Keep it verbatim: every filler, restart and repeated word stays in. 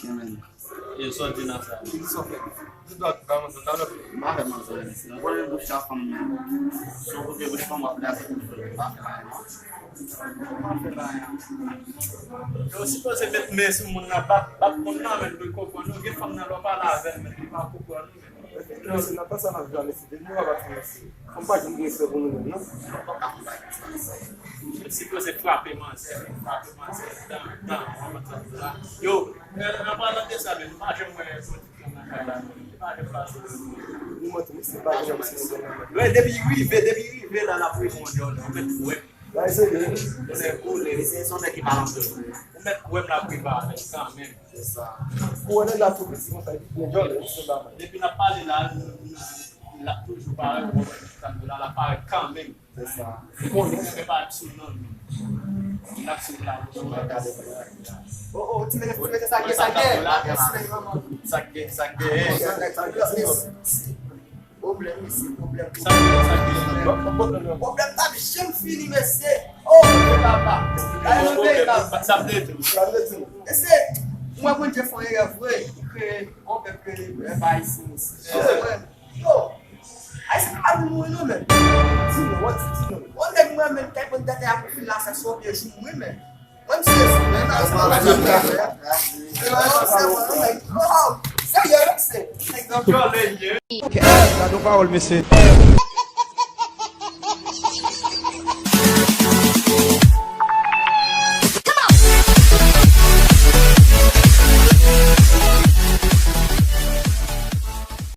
Yo, sa w di nan sa? Ki sa w fè? Ki dwa ki pa manzè talè? M pa fè manzè, mesye. Ou konnen bouch la fanm nan. Si w kote bouch fanm, w ap lase bouch fanm. M pa fè bagay, non. M pa fè bagay, non. Yo sipoze met men sou moun nan, bat, bat moun nan, men pou l konprann. Ou gen fanm nan, lè w pale avè l, men li pa konprann ou, men. Efektivman, se nan tan sa n ap jwe a, mesye. Depi nou pa bat mesye, fanm pa gen respè pou nou menm, non. Sipoze frape manzè, frape manzè, dan, dan, w konprann sa m di la. Yo, men, an palan de sa, men, nou pa janm wè yon ti fanm nan kay la, non. Li pa janm pase. Li montre, mesye, pa janm pase. Wi, depi rive, depi rive la, l ap reponn, yo, yo, mèt kwè m. Bay serye. Konnen koule, li se, se yon nèg ki pale anpil. Ou mèt kwè m, l ap rive avè l kanmenm. Se sa. Kou wè nèg la tou piti konsa, epi byen djòlè, li se ba mwen. Depi n ap pale la, l ap toujou parèt, ou wè sa m di la, l ap parèt kanmenm. Se sa. Ou konnen. Se pa sou non, non. L ap sou la, ou wè. Oh, oh, ti mesye, ti mesye, sa gen, sa gen. Sa gen, sa gen. Pwoblèm, mesye, pwoblèm. Sa, sa, pwoblèm. Pwoblèm t ap janm fini, mesye. Oh, mesye, papa. Gade yon peyi, papa. Sa m te di w. Mesye, mwen, Bondye fè yon erè vre. Li kreye yon pèp, kreye pèp ayisyen, mesye. Yo, ayisyen pa vin mouri, non, men. Di non, w di, di non. Yon nèg mwen, menm, tèt mwen, tèt a pou fil la, sa se yon vye jou, mwen, men. Mwen, m sezi, men, nan sa, serye, mesye. Nèg nan djòlè, ye. Gade yon pawòl, mesye.